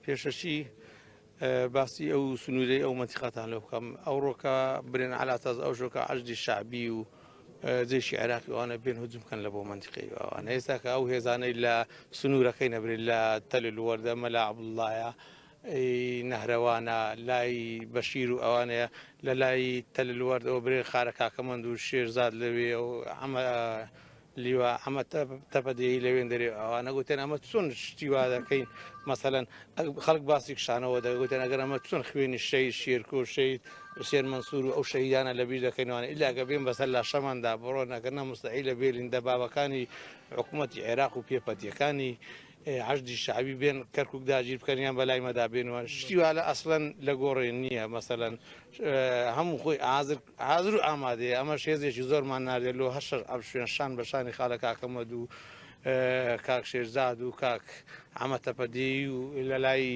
پێشەکی باسی ئەو سنوورەی ئەو مەنتیقەتان لۆ بکەم ئەوڕۆکە برێن عەلاساس ئەو ژۆکە عەشدی شەعبی و جەیشی عێراقی ئەوانە بێن هجوم بکەن لە بۆ مەنتیقەی ئەوانە ئێستا کە ئەو هێزانەی لە سنوورەکەی نەبرێن لە تەل الوەردە مەلا عەبدوڵڵایە نەهرەوانە لای بەشیر و ئەوانەیە لە لای تەل الوەردەوە برێن خارە کاکەمەند و شێرزاد لەوێ و ئەمە لیوا ئەمە تەپەدێی لەوێن دەرێ ئەوانە گوتیان ئەمە چۆن شتی وا دەکەین مەسەلەن خەڵک باسی کشانەوە دەگوتیان ئەگەر ئەمە چۆن خوێنی شەهید شێرکۆ شەهید حوسێن مەنسوور و ئەو شەهیدانە لەبیر دەکەینەوە ئیلا گە بێن بەسەر لاشەماندا بڕۆن ئەگەر نا مستحیلە بێلین دەبابەکانی حکوومەتی عێراق و پێپەتیەکانی حەشدی شەعبی بێن کەرکک داگیر بکەن یان بەلای مەدا بێنەوە شتی وا لە ئەسڵەن لە گۆڕێ نییە مەسەلەن هەموو خۆی ئازر حازر و ئامادەیە ئەمەش هێزێکی زۆرمان ناردێت لۆ هەر شەش ئەم شوێن شان بە شانی خالە کاکەمەد و کاک شێرزاد و کاک عەمە تەپەدێی و لە لای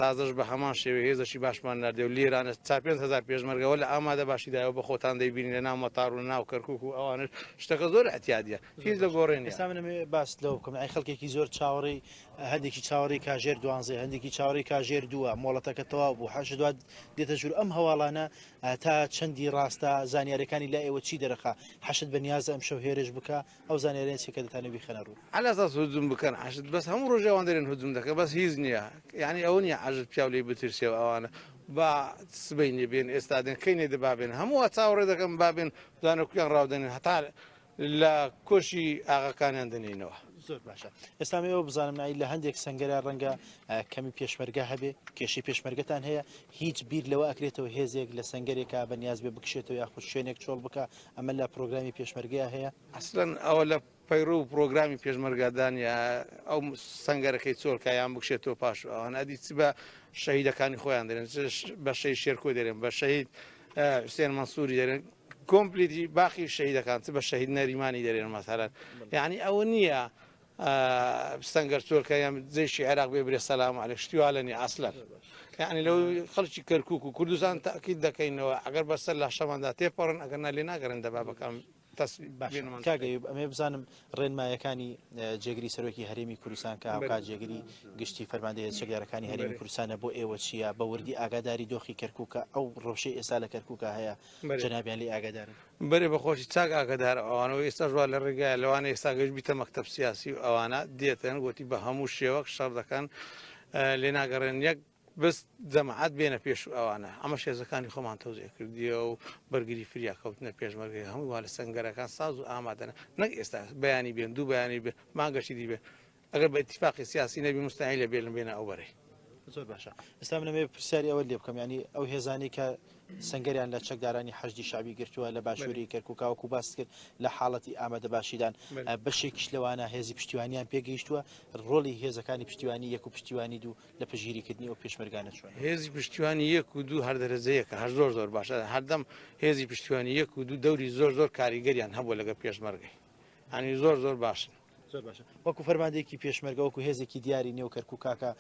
تازەش بە هەمان شێوە هێزەشی باشمان ناردێ و لێرانە چار 5000 پێشمەرگەوە لە ئامادە باشیدایەوە بە خۆتان دەیبینین لە ناو مەتار و ناو کەرکک و ئەوانش شتەکە زۆر اعتیادیە هیچ لە گۆڕێ نیە. ئێستا من ئەمەوێ باس لەوە بکەم ئەی خەڵکێکی زۆر چاوەڕێی هەندێکی چاوەڕێی کاژێر دوانزەیە هەندێکی چاوەڕێی کاژێر دووە مۆڵەتەکە تەواو بوو حەش دوات دێتە ژوور ئەم هەواڵانە تا چەندی ڕاستە زانیارەکانی لای ئێوە چی دەرەخا حەشد بە نیازە ئەمشەو هێرش بکا ئەو زانیاریان چیە کە دەتانەوێ بیخەنە ڕوو؟ عەلە ئەساس هجوم بکەن حەشد بەس هەموو ڕۆژێ ئەوان دەرێن هجوم دەکەن بەس هیچ نییە یعنی ئەوە نییە حەشد پیاو لێی بترسێ و ئەوانە با سبەینێ بێن ئێستا دێن کەینێ دەبا بێن هەموو وا چاوەڕێ دەکەن با بێن بزانە کویان ڕاو دەنێن هەتا لە کۆشی ئاغاکانیان دەنێینەوە. زۆر باشە ئێستا من ئەوە بزانم نایی لە هەندێک سەنگەرە ڕەنگە کەمی پێشمەرگە هەبێ کێشەی پێشمەرگەتان هەیە هیچ بیر لەوە ئەکرێتەوە هێزێک لە سەنگەرێکا بە نیاز بێ بکشێتەوە یاخود شوێنێک چۆڵ بکە ئەمە لە پرۆگرامی پێشمەرگەیە هەیە؟ ئەسلەن ئەوە لە پەیڕەو و پرۆگرامی پێشمەرگەدا نیە ئەو سەنگەرەکەی چۆڵکە یان بکشێتەوە پاش ئەوان ئەدی چ بە شەهیدەکانی خۆیان دەرێن چ بە شەهید شێرکۆ دەرێن بە شەهید حوسێن مەنسووری دەرێن کۆمپلیتی باقی شەهیدەکان چ بە شەهید نەریمانی دەرێن مەسەلەن یعنی ئەوە نییە سەنگەر چۆلکە یان جەیشی عێراق بێ برێ سەلام عەلەیک شتی وا لە نییە ئەسلەن یعنی لەو خەڵکی کەرکوک و کوردستان تاکید دەکەینەوە ئەگەر بەسەر لاشەماندا تێپەڕن ئەگەر نا لێ ناگەڕێن دەبابەکان کاک ئەیوب ئەمێ بزانم ڕێنمایەکانی جێگری سەرۆکی هەرێمی کوردستان کە هاوکات جێگری گشتی فەرماندەی هێزە چەکدارەکانی هەرێمی کوردستانە بۆ ئێوە چییە بە وردی ئاگاداری دۆخی کەرکووکە ئەو ڕەوشەی ئێستا لە کەرکووکە هەیە جەنابیان لێ ئاگادارن؟ بەرێ بەخۆشی چاک ئاگادارە ئەوانەوە ئێستاش وا لە ڕێگایە لەوانەیە ئێستا گەشت بیتە مەکتەب سیاسی و ئەوانە دێتن گۆتی بە هەموو شێوەک شەڕ دەکەن لێ ناگەڕێن یەک بەس جەماعەت بێنە پێش و ئەوانە ئەمەش هێزەکانی خۆمان تەوزیع کردیە و بەرگری فریا کەوتنە پێشمەرگەی هەمووی وا لە سەنگەرەکان ساز و ئامادەنە نەک ئێستا بەیانی بێن دوو بەیانی بێن مانگەشی دی بێن ئەگەر بە ئیتیفاقی سیاسی نەبی مستحیلە بێلن بێنە ئەو بەرەی. زۆر باشە ئێستا من ئەمەوێ پرسیاری ئەوەت لێ بکەم یانی ئەو هێزانەی کە سەنگەریان لە چەکدارانی حەشدی شەعبی گرتووە لە باشووری کەرکووک وەکو باست کرد لە حاڵەتی ئامادەباشیدان بەشێکیش لەوانە هێزی پشتیوانیان پێگەیشتووە ڕۆڵی هێزەکانی پشتیوانی یەک و پشتیوانی دوو لە پشتگیریکردنی ئەو پێشمەرگانە چۆنە؟ هێزی پشتیوانی یەک و دوو هەر دەرەجە یەکە هەر زۆر زۆر باشە هەردەم هێزی پشتیوانی یەک و دوو دەوری زۆر زۆر کاریگەریان هەبووە لەگەڵ پێشمەرگەی یانی زۆر زۆر باشن. زۆر باشە وەکو فەرماندەیەکی پێشمەرگە وەکو هێزێکی دیاری نێو کەرکوک کاکە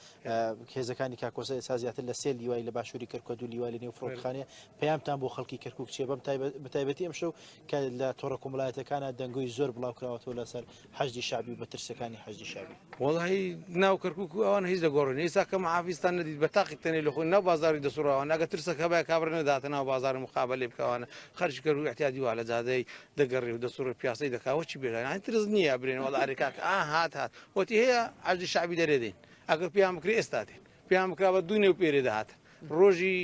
هێزەکانی کاکۆسە ئێستا زیاتر لە سێ لیوای لە باشووری کەرکوک دوو لیوا لە نێو فڕۆکەخانەیە پەیامتان بۆ خەڵکی کەرکوک چییە بەم بەتایبەتی ئەمشەو کە لە تۆڕە کۆمەڵایەتەکانە دەنگۆی زۆر بڵاو کراوەتەوە لەسەر حەشدی شەعبی و مەترسیەکانی حەشدی شەعبی. وەڵاهی ناو کەرکوک و ئەوان هیچ دەگۆڕێن ئێستا کە محافیزتان نەدیت بە تاقی تەنێ لە خۆی ناو بازاری دەسوڕاوان ئەگە ترسەک هەبایە کابرا نەداتە ناو بازار مقابەلەی بکەوانە خەرکی کەرکوک ئیعتیادی وا لە جادەی دەگەڕێ و دەسوڕێ پیاسەی دەکا وەچی بێ یانی ترس نییە برێن وەڵا ئەرێ کاکە ئا هات هات وەتی هەیە حەشدی شەعبی دەرێ دێن ئەگەر پێیان بکرێ ئێستا دێن پێیان بکرا بە دوو نێو پێرێ دەهاتن ڕۆژی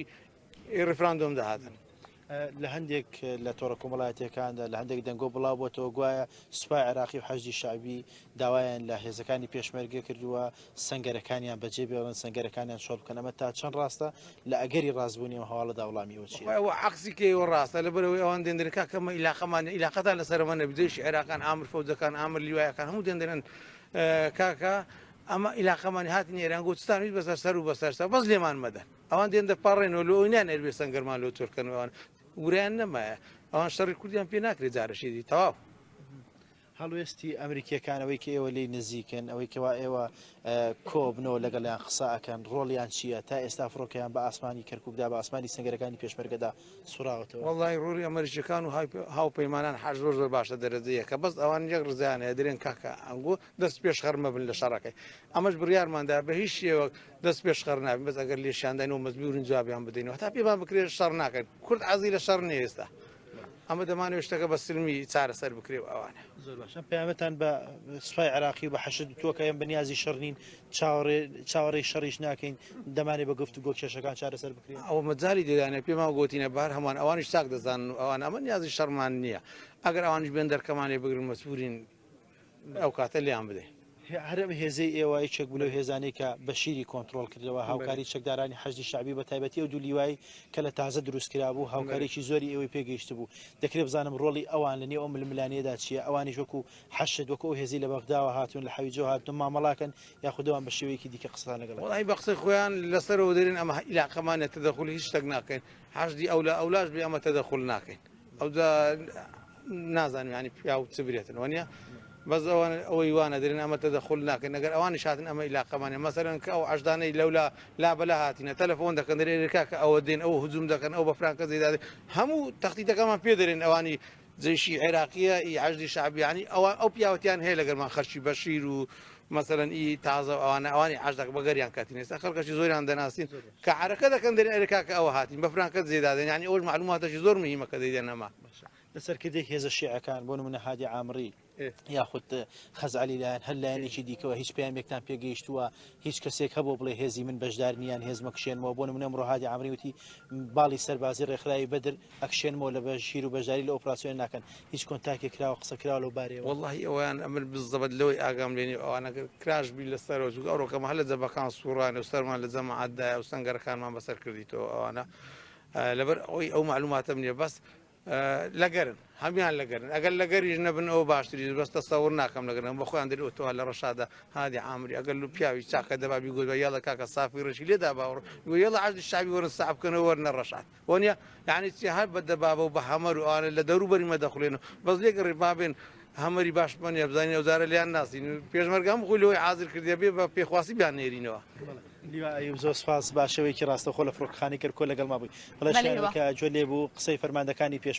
ڕیفراندۆم دەهاتن. لە هەندێک لە تۆڕە کۆمەڵایەتیەکاندا لە هەندێک دەنگۆ بڵاو بۆتەوە گوایە سوپای عێراقی و حەشدی شەعبی داوایان لە هێزەکانی پێشمەرگە کردووە سەنگەرەکانیان بەجێ بێڵن سەنگەرەکانیان چۆڵ بکەن ئەمە تا چەند ڕاستە لە ئەگەری ڕاستبوونی ئەم هەواڵەدا وڵامی ئەوە چییە؟ ئەوە عەکسی کەیەوە ڕاستە لەبەرئەوەی ئەوان دێن دەرێن کاکە ئەمە ئیلاقەمان ئیلاقەتان لەسەر ئەمە نەبی جەیشی عێراقان ئامر فەوجەکان ئامر لیوایەکان هەموو دێن دەرێن کاکە ئەمە ئیلاقەمان هاتین ئێران گوتستان هیچ بەسەر سەر و بەسەر سەر بەس لێمان مەدەن ئەوان دێن دەپاڕێنەوە لۆ ئەوی نانێر بێ سەنگەرمان لۆ تۆرکەن ئەوان ورەیان نەمایە ئەوان شەڕی کوردیان پێ ناکرێت جارەشی دی تەواو. هەڵوێستی ئەمریکییەکان ئەوەی کە ئێوە لێی نزیکن، ئەوەی کەوا ئێوە کۆبنەوە لەگەڵیان قسە ئەکەن، ڕۆڵیان چییە؟ تا ئێستا فڕۆکەیان بە ئاسمانی کەرکووکدا، بە ئاسمانی سەنگەرەکانی پێشمەرگەدا سوڕاوەتەوە؟ وەڵڵاهی ڕۆڵی ئەمەریکییەکان و هاوپەیمانان حەش زۆر زۆر باشە دەرەجە یەکە بەس ئەوان یەک ڕزیان هەیە دەرێن کاکە ئەنگۆ دەست پێشخەر مەبن لە شەڕەکەی ئەمەش بڕیارمان دا بە هیچ شێوەک دەست پێشخەر نابین بەس ئەگەر لێشیان داین و مەجبورین جوابیان بدەینەوە هەتا پێمان بکرێت شەڕ ناکەن کورد عەزی لە شەڕ نییە ئێستا ئەمە دەمانەوێت شتەکە بە سلمی چارەسەر بکرێ و ئەوانە. زۆر باشە پەیامتان بە سوپای عێراقی و بە حەشد وتووە کە ئێمە بەنیازی شەڕ نین چاوەڕێ چاوەڕێی شەڕیش ناکەین دەمانێ بە گفتوگۆ کێشەکان چارەسەر بکرێن. ئەوە مەجالی دێدانە پێمان گۆتینە بار هەمان ئەوانیش چاک دەزانن و ئەوان ئەمە نیازی شەڕمان نییە ئەگەر ئەوانیش بێن دەرکەمان لێ بگرن مەجبورین ئەو کاتە لێیان بدەین. هەر ئەم هێزەی ئێوە یەکێک بوو لەو هێزانەی کە بەشیری کۆنتڕۆڵ کردەوە، هاوکاری چەکدارانی حەشدی شەعبی بە تایبەتی ئەو دوو لیوای کە لە تازە دروست کرابوو هاوکاریی زۆری ئێوەی پێ گەیشتبوو. دەکرێ بزانم ڕۆڵی ئەوان لە نێو ئەو ململانێیەدا چییە؟ ئەوانیش وەکوو حەشد، وەکوو ئەو هێزەی لە بەغداوە هاتوون، لە حەویجەوە هاتوون مامەڵە ئەکەن یاخود ئەوان بە شێوەیەکی دیکە قسەتان لەگەڵ ئەکەن؟ وەڵاهی بە قسەی خۆیان لەسەرەوە دەرێن ئەمە ئیلاقەمان نیە تەدەخولی هیچ شتەک ناکەین، حەشدی ئەولا ئەولاش بێ ئەمە تەدەخول ناکەین. ئەوجا نازانم یانی پیاو چ برێتن وەنیە بەس ئەوان ئەوەی وانە درێن ئەمە تەدەخول ناکەن ئەگەر ئەوانیش هاتن ئەمە ئیلاقەمانە مەسەرەن کە ئەو عەشدانەی لەولا لا بەلا هاتینە تەلەفۆن دەکەن دەرێ کاکە ئەوە دێن ئەو هجوم دەکەن ئەو بە فرانکە زیدا هەموو تەختیتەکەمان پێ دەرێن ئەوانی جەیشی عێراقیە ئی عەشدی شەعبیانی ئەوە ئەو پیاوەتیان هەیە لەگەرمان خەرچی بەشیر و مەسەلەن ئی تازە و ئەوانە ئەوانی عەشدەک بەگەریان کاتین ئێستا خەڵکەشی زۆریان دەناسین کە عەرەکە دەکەن دەرێن ئەرێ کاکە ئەوە هاتین بە فرانکە زێدادەن یانی ئەوەش مەعلوماتەشی زۆر مهمە کە دەیدەن ئەمە. باشە لە سەرکردەی هێزە شیعەکان بۆ نمونە هادی عامڕی یاخود خەزعەلی لایەن هەر لایەنێکی دیکەوە هیچ پەیامێکتان پێگەیشتووە هیچ کەسێک هەبوو بڵێ هێزی من بەشدار نییان هێز مەکشێنمەوە بۆ نمونە ئەمڕۆ هادی عامری وتی باڵی سەربازی ڕێکخراوی بەدر ئەکشێنمەوە لە بەشیر و بەشداری لە ئۆپراسیۆن ناکەن هیچ کۆنتاکێک کراوە قسە کراوە لەو بارەیەوە؟ وەڵاهی ئەوەیان ئەمن بزەبت لەوەی ئاگام لێ نیە ئەوانە گەر کراش بی لەسەرەوە چونکە ئەوڕۆکە مە هەر لە جەبەکان سوڕانێ و سەرمان لە جەماعەت دایە و سەنگەرەکانمان بەسەر کردیتەوە ئەوانە لەبەر ئەوەی ئەو مەعلوماتەم نیە بەس لەگەرن هەموان لەگەرن ئەگەر لەگەریش نەبن ئەو باشتریش بەس تەسەور ناکەم لەگەرن بە خۆیان دەری ئۆتۆ لە ڕەشادە هادی عامری ئەگەر لو پیاوی چاکە دەبا بیگوت بە یاڵە کاکە سافی ڕێشی لێدا باوەڕ یاڵە عەشدی شەعبی وەرن سەعب بکەنەوە وەرنە ڕەشاد وەنیە یعنی چی هەر بە دەبابە و بە هەمەر و ئەوانە لە دەوروبەری مە دەخولێن و بەس لێگەڕێ با بێن هەمەری باشمان نیە بزانین ئەو جارە لێیان ناسین پێشمەرگە هەم خۆی لەوەی حازر کردیە بێ بە پێخواسی بیان نێرینەوە. لیوا ئەیوب زۆر سپاس بە شێوەیەکی ڕاستەوخۆ لە فڕۆکەخانەی کەرکوک لەگەڵما بووی. بەڵێ بەلێ شایان هیوا. کە گوێ لێ بوو قسەی فەرماندەکانی پێش.